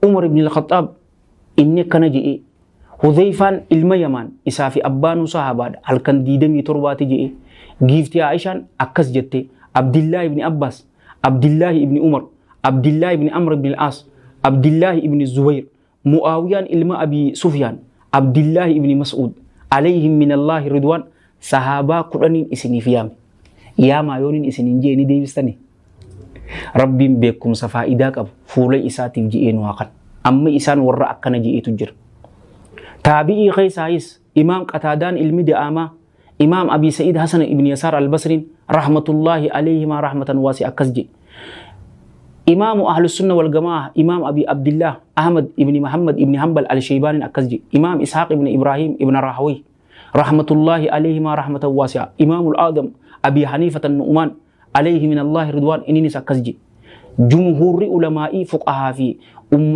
Umar ibn al-Khattaab inni akkana je'e. Hudhayfaan ilma Yamaan isaa fi abbaanuu sahabaadha halkan 27ti je'e. Giiftii Aishaan akkas jette. Abdillaahi ibn Abbaas, Abdillaahi ibn Umar, Abdillaahi ibn Amr ibn al-Aas, Abdillaahi ibn Zubayr, Mu'aawiyaan ilma Abi Sufyaan, Abdillaahi ibn Mas'uud, alayhim min Allaahi ridwaan. Sahaabaa 10n isiniif yaame. Yaamaa yooniin isiniin je'e ni deebistanii? Rabbiin beekumsa faayidaa qabu fuula isaatiif je'ee nu haa kennu. Amma isaan warra akkana je'eetu jira. Taabi'ii keessaayis Imaam Qataadaan ilmi Da'aamaa, Imaam Abii Sa'iid Hasan ibn Yasaar Al-Basriin rahmatullaahi alayhimaa rahmatan waasi akkas je'e. Imaamu Ahlus Sunna wal Gamaa'a Imaam Abii Abdillaah Ahmad ibn Muhammad ibn Hanbal Al-Shaybaaniin akkas je'e. Imaam Ishaaq ibn Ibraahim ibn Raahawayh rahmatullaahi alayhimaa rahmatan waasi'a. Imaamul Aadam Abii Haniifata Nu'umaan alayhi min Allaahi ridwaan inninis akkas je'e. Jumhuurri ulamaa'ii fuqahaa fi